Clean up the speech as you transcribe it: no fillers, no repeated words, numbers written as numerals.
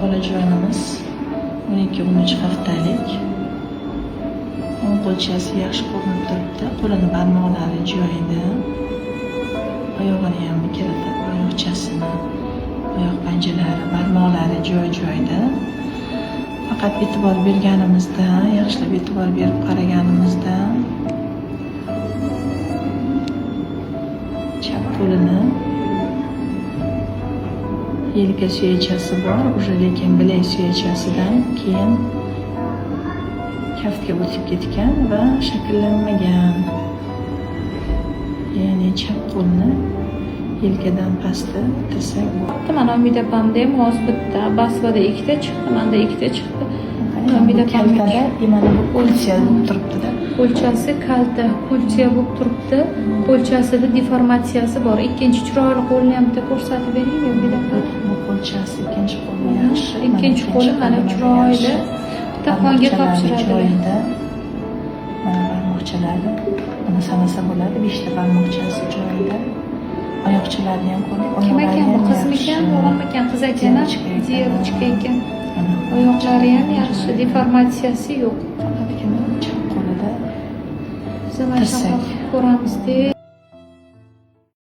Bolajonimiz 12-13 haftalik. O'ng qo'lchasi yaxshi ko'rinib turibdi. Qo'lini barmoqlari joyida. Oyog'ini ham ikkala oyoqchasini, oyoq panjalari, barmoqlari joy-joyida. Faqat e'tibor berganimizda, yaxshilab e'tibor berib qaraganimizda chap qo'lini yelka suyachasi bor, уже, lekin bilak suyachasidan keyin kaftga o'tib ketgan va shakllanmagan. Ya'ni chap qo'lni yelkadan pastda tirsak bor. Mana Umida opamda ham hozir bitta, Abbasovada ikkita chiqdi, manda ikkita chiqdi. Bu Umida opamniki. Kaltada, mana bu qo'lcha bo'lib turibdi-da. Qo'lchasi kalta, qo'lcha bo'lib turibdi. Qo'lchasida deformatsiyasi bor. Ikkinchi chiroyli qo'lni ham bitta ko'rsatib bering, Umida opa. Bu qo'lchasi, ikkinchi qo'li yaxshi. Mana Ikkinchi qo'li mana qo'li chiroyli. yaxshi. Bitta qonga Barmoqchalari topshiradilar. joyida. Mana barmoqchalari. Buni sanasa bo'ladi. Beshta barmoqchasi joyida. Oyoqchalarini ham ko'rdik. Kim Oyoqlari ekan bu? ham Qizmikan, yaxshi. o'g'ilmikan? Qiz ekan, a? Девочка ekan. Девочка ekan. Mana. Oyoqlari ham yaxshi, deformatsiyasi yo'q. Faqatgina chap qo'lida Biz mana shunaqa tirsak. ko'ramizda.